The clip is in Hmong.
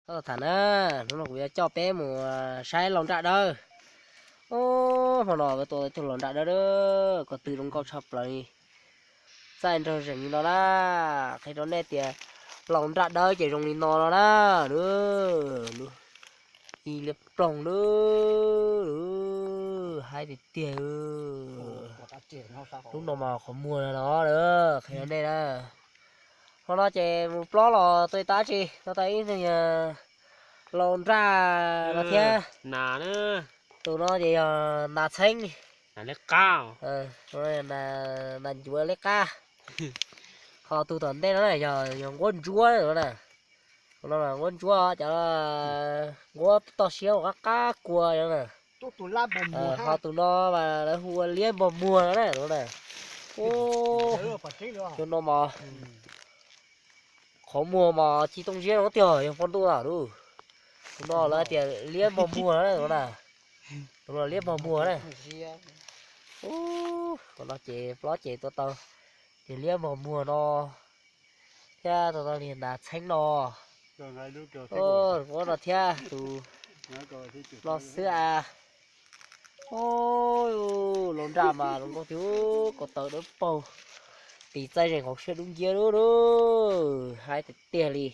Tab tom tham na, hnub no kuv yuav coj peb mus saib laus nraj dawb. Ub, hmo no wb tua tau ib tug laus nraj dawb, ko tw zoo nkauj tshaj plaws li. Txaij nraug zeeg li no na, qhia rau nej tias laus nraj dawb ces zoo li no no na. Ib liab ploog na, haib tiag tiag. Lub no mas qhov muag no, qhia rau nej na. Hmo no ces mus plob los tua tab tsi tau tau ib tug laus nraj no thiab. Tus no ces yog nas txheeb, nas ncuav liab qab. Ho tus tom ntej no na yog nquab ntsuab no na. Tus no nquab ntsuab, cov nquab toj siab uas qab qab kua no na. Ho tus no mas lawv hu ua liab npog muag no na, tus no na. Tus no mas qhov muag mas ci tooj ziab no tiag, yog poj ntuj lawm lauj. Tus no lawv tias liab npog muag na, tus no na. Tus no liab npog muag na. Ub, tom no ces plob ces tua tau tus liab npog muag no thiab tua tau tus nas txheeb no. Ub, no thiab tus no xwb a. Ub, laus nraj mas zoo nkauj tiag, ko taw dawb paug, tis txaij zeeg hauv siab dub nciab lub, haib tiag tiag li.